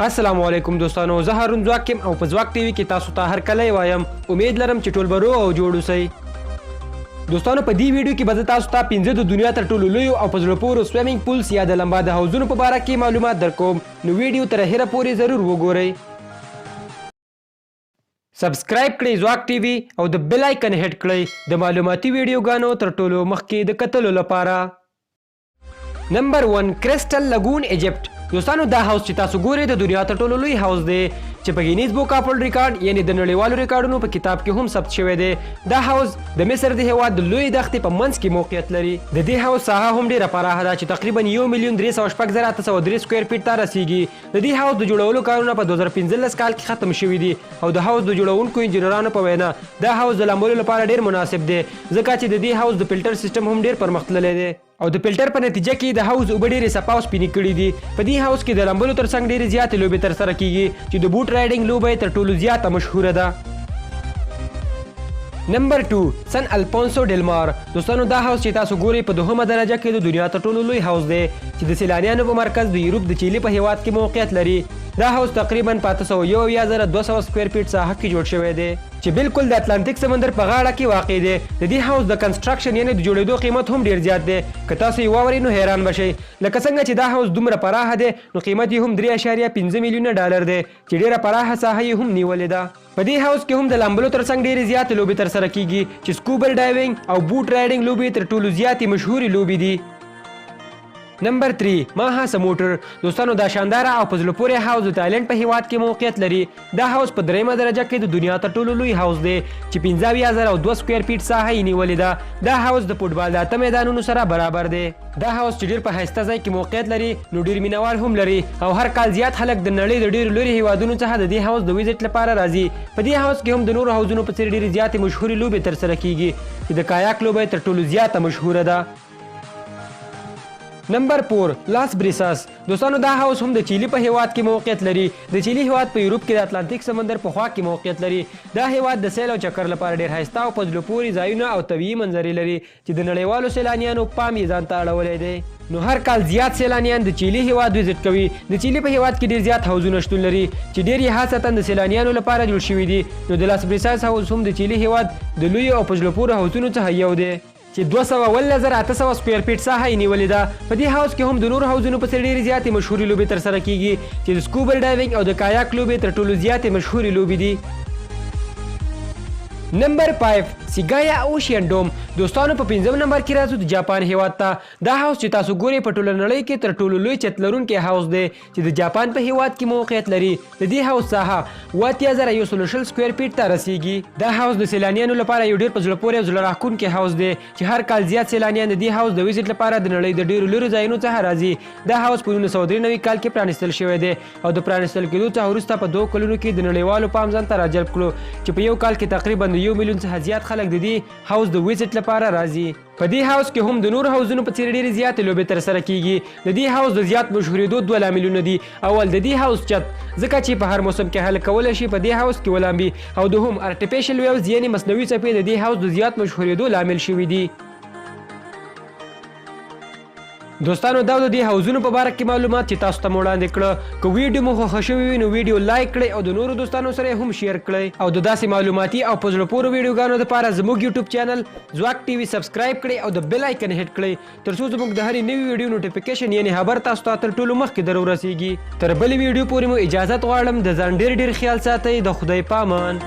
السلام علیکم دوستانو، زه هارون ځواک یم او په ځواک ټي وي کې تاسو ته هرکلی وایم. امید لرم چې ټول به روغ او جوړ اوسئ. دوستانو، په دې ویډیو کې به زه تاسو ته پنځه د دنیا تر ټولو لویو او په زړه پورو swimming pools یا د لمبا د حوضونو په باره کې معلومات درکوم، نو ویډیو تر اخره پورې ضرور وګورئ. Subscribe کړئ ځواک ټي وي او د bell icon hit کړئ د معلوماتي ویډیوګانو تر ټولو مخکې د کتلو لپاره. نمبر 1، Crystal Lagoon، Egypt. دوستانو، دا حوض چې تاسو ګورئ د دنیا تر ټولو لوی حوض دی چې په Guinness Book of World Record، یعنی د نړیوالو ریکارډونو په کتاب کې هم ثبت شوی دی. دا حوض د مصر د هیواد د لوی دښتې په منځ کې موقعیت لري. د دې حوض ساحه هم ډیره پراخه ده چې تقریبا 1,306,803 square feet ته رسیږي. د دې حوض د جوړولو کارونه په 2015 کال کې ختم شوي دي او د حوض د جوړونکو انجینرانو په وینا دا حوض د لامبلو لپاره ډیر مناسب دی، ځکه چې د دې حوض د فلټر سیستم هم ډیر پرمختللی دی او د فلټر په نتیجه کې د حوض اوبه ډېرې صفا او سپینې کړې دي. په دې حوض کې د لامبلو ترڅنګ ډېرې زیاتې لوبې ترسره کیږي چې د boat riding لوبه یې تر ټولو زیاته مشهوره ده. نمبر 2، سن الفونسو ډیلمار. دوستانو، دا حوض چې تاسو ګورئ په دوهمه درجه کې د دنیا تر ټولو لوی حوض دی چې د سیلانیانو په مرکز د یوروپ د چیلي په هیواد کې موقعیت لري. دا حوض تقریبا په 871,200 square feet ساحه کې جوړ شوی دی چې بالکل د اتلانتیک سمندر په غاړه کې واقع دی. د دې حوض د construction، یعنی د جوړېدو قیمت هم ډیر زیات دی. که تاسو یې واورئ نو حیران به شئ. لکه څنګه چې دا حوض دومره پراخه دی، نو قیمت یې هم 3.5 میلیونه ډالر دی چې ډیره پراخه ساحه یې هم نیولې ده. په دې حوض کې هم د لامبلو ترڅنګ ډېرې زیاتې لوبې ترسره کیږي چې scuba diving او boat riding لوبې تر ټولو زیاتې مشهورې لوبې دي. نمبر 3، ماها سموټر. دوستانو، دا شانداره او په زړه پورې حوض د تایلند په هیواد کې موقعیت لري. دا حوض په دریمه درجه کې د دنیا تر ټولو لوی حوض دی چې 75,002 square feet ساحه یې نیولې ده. دا حوض د فوټبال د اته میدانونو سره برابر دی. دا حوض چې ډیر په ښایسته ځای کې موقعیت لري، نو ډیر مینوال هم لري او هر کال زیات خلک د نړۍ د ډیرو لرې هیوادونو څخه د دې حوض د visit لپاره راځي. په دې حوض کې هم د نورو حوضونو په څیر ډیرې زیاتې مشهورې لوبې ترسره کیږي چې د کایاک لوبه یې تر ټولو زیاته مشهوره ده. نمبر 4، لاس بریساس. دوستانو، دا حوض هم د چیلي په هیواد کې موقعیت لري. د چیلي هیواد په یوروپ کې د اتلانتیک سمندر په خوا کې موقعیت لري. دا هیواد د سیل او چکر لپاره ډیر ښایسته او په زړه پورې ځایونه او طبیعي منظرې لري چې د نړیوالو سیلانیانو پام یې ځان ته اړولی دی. نو هر کال زیات سیلانیان د چیلي هیواد visit کوي. د چیلي په هیواد کې ډیر زیات حوضونه شتون لري چې ډیر یې خاصتا د سیلانیانو لپاره جوړ شوي دي. نو د لاس بریساس حوض هم د چیلي هیواد د لویو او په زړه پورې حوضونو څخه یو دی چې 217,800 square feet ساحه یې نیولې ده. په دې حوض کې هم د نورو حوضونو په څېر ډېرې زیاتې مشهورې لوبې ترسره کیږي چې د scuba diving او د کایاک لوبې تر ټولو زیاتې مشهورې لوبې دي. نمبر 5، سیګایا Ocean Dome. دوستانو، په پنځم نمبر کې راځو د جاپان هیواد ته. دا حوض چې تاسو ګورئ په ټوله نړۍ کې تر ټولو لوی چت لرونکی حوض دی چې د جاپان په هیواد کې موقعیت لري. د دې حوض ساحه 80,120 square feet ته رسیږي. دا حوض د سیلانیانو لپاره یو ډیر په زړه پورې او زړه راښکونکی حوض دی چې هر کال زیات سیلانیان د دې حوض د visit لپاره د نړۍ د ډیرو لرو ځایونو څخه راځي. دا حوض په 1993 کال کې پرانیستل شوی دی او د پرانیستل کېدو څخه وروسته په 2 کلونو کې د نړیوالو پام ځان ته راجلب کړو چې په یو کال کې تقریبا د 1 میلیون څخه زیات خلک د دې حوض د visit لپاره راځي. په دې حوض کې هم د نورو حوضونو په څیر ډېرې زیاتې لوبې ترسره کیږي. د دې حوض د زیات مشهورېدو دوه لاملونه دي: اول د دې حوض چت، ځکه چې په هر موسم کې خلک کولی شي په دې حوض کې ولامبي، او دوهم artificial waves، یعنی مصنوعي څپې د دې حوض د زیات مشهورېدو لامل شوي دي. دوستانو، دا د دې حوضونو په باره کې معلومات چې تاسو ته مو وړاندې کړه. که ویډیو مو خوښه شوې وي، نو ویډیو like کړئ او د نورو دوستانو سره یې هم share کړئ او د داسې معلوماتي او په زړه پورې ویډیوګانو لپاره زموږ یوټیوب چینل ځواک ټي وي subscribe کړئ او د bell icon hit کړئ، تر څو زموږ د هرې نوې ویډیو notification، یعنی خبر، تاسو ته تر ټولو مخکې در ورسیږي. تر بلې ویډیو پورې مو اجازت غواړم. د ځان ډېر ډېر خیال ساتئ. د خدای پامان.